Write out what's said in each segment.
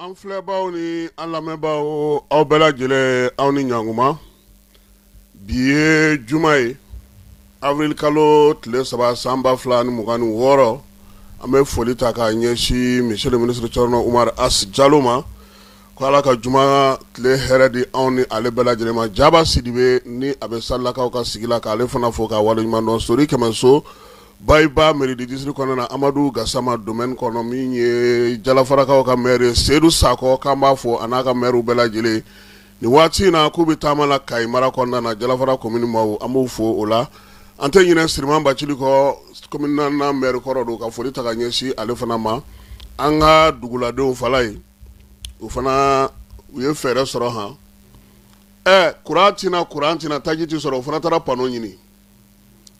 An filɛbaw ni an lamɛnbaaw, aw bɛɛ lajɛlen, aw ni ɲankuma. Bi ye juma ye, avril kalo tile 3, san 2026. An bɛ foli ta k'a ɲɛsin monsieur le ministre Thierno Oumar As Jalo ma, ko Ala ka juma tile hɛrɛ di anw ni ale bɛɛ lajɛlen ma. Jaba Sidibe ni a bɛ Salilakaw ka sigi la, k'ale fana fo k'a waleɲuman dɔn. Sori Kɛmɛso Bayiba mairie district kɔnɔna na, Amadu Gasama domaine kɔnɔ, min ye Jalafarakaw ka maire ye, Seyidu Sakɔ, k'an b'a fo a n'a ka maire bɛɛ lajɛlen nin waati in na, k'u bɛ taama la Kayi mara kɔnɔna na, Jalafara commune maaw, an b'u fo o la. An tɛ ɲinɛ Siriman Bacili kɔ, commune naaninan maire kɔrɔ don, ka foli ta ka ɲɛsin ale fana ma. An ka duguladenw fala ye, u fana u ye fɛɛrɛ sɔrɔ han. Ɛ kuran tɛna, kuran tɛna, taji tɛ sɔrɔ, u fana taara panneau ɲini.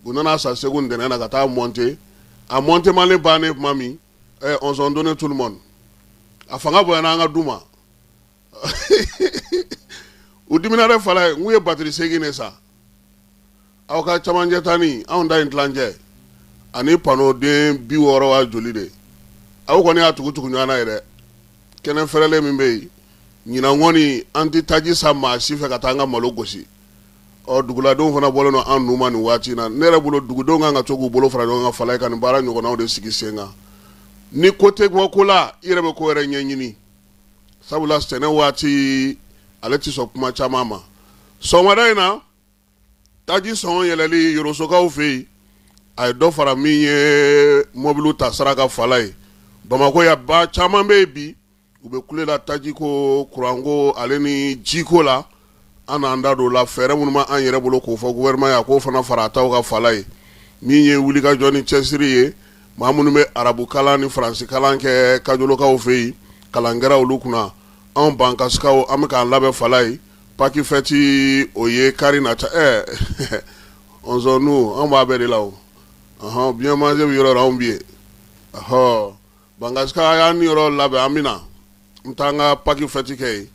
U nana san Segu ntɛnɛn na ka taa monter. A monter malen bannen tuma min, on s'en donné tout le monde, a fanga bonyana an ka du ma. U dimina dɛ. Fala ye, n'u ye batiri 8 de san, aw ka camancɛ ta ni anw ta in tilancɛ, ani panneau den 60 wa joli de. Aw kɔni y'a tugu tugu ɲɔgɔn na yɛrɛ. Kɛnɛ fɛrɛlen min bɛ yen ɲinan kɔni, an tɛ taji san maa si fɛ ka taa an ka malo gosi. Ɔ duguladenw fana bɔlen don an nu ma nin waati in na. Ne yɛrɛ bolo, dugudenw kan ka to k'u bolo fara ɲɔgɔn kan fala ka nin baara ɲɔgɔnnaw de sigi sen kan. Ni ko tɛ bɔ ko la, i yɛrɛ bɛ ko yɛrɛ ɲɛɲini, sabula sɛnɛ waati ale tɛ sɔn kuma caman ma. Sɔgɔmada in na, taji sɔngɔ yɛlɛli Yorosokaw fɛ yen, a ye dɔ fara min ye mɔbiliw ta sara kan fala ye. Bamakɔ yan, ba caman bɛ yen bi, u bɛ kule la tajiko, kuranko, ale ni jiko la. An n'an da don la, fɛɛrɛ minnu b'an yɛrɛ bolo k'o fɔ gouvernement ye, a k'o fana fara a taw kan fala ye. Min ye wulikajɔ ni cɛsiri ye, maa minnu bɛ arabu kalan ni faransi kalan kɛ Kajolokaw fɛ yen, kalan kɛra olu kunna. Anw Bankasikaw, an bɛ k'an labɛn fala ye. Pâques fête, o ye kari nata. Ɛ nu, anw b'a bɛɛ de la o. Ɔhɔn, bien manger bɛ yɔrɔ anw bi yen. Ɔhɔ, Bankasika y'an ni yɔrɔ labɛn, an bɛ na n taa an ka Pâques fête kɛ yen.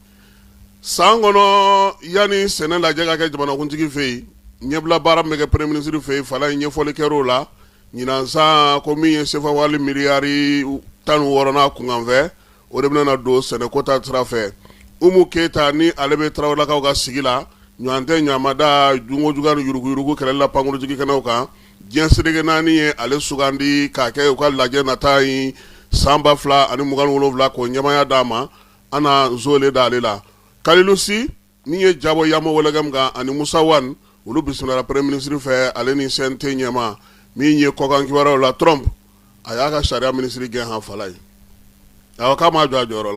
San kɔnɔ, yanni sɛnɛ lajɛ ka kɛ jamanakuntigi fɛ yen, ɲɛbila baara min bɛ kɛ premier ministre fɛ yen fala ye, ɲɛfɔli kɛr'o la. Ɲinan san ko min ye sefa wari miliyari 16 n'a kunkanfɛ, o de bɛna don sɛnɛko ta sira fɛ. Umu Keyita ni ale bɛ Tarawelelakaw ka sigi la, ɲɔgɔn tɛ ɲamada junkojugu ni yuruguyurugu kɛlɛli la pankurunjigi kɛnɛw kan, diɲɛ seleke naani ye ale sugandi k'a kɛ u ka lajɛ nata in san 2027, k'o ɲɛmaaya d'a ma. An na nzole d'ale la. Kalilu Si min ye jabɔ yamo wɛlɛkɛ kan, ani Musa Wan, olu bisimila premier ministre fɛ, ale ni CNT ɲɛmaa. Min ye kɔkan kibaruyaw la, Trump a y'a ka sariya minisiri gɛn han fala ye. Awɔ, k'a m'a jɔ a jɔyɔrɔ la.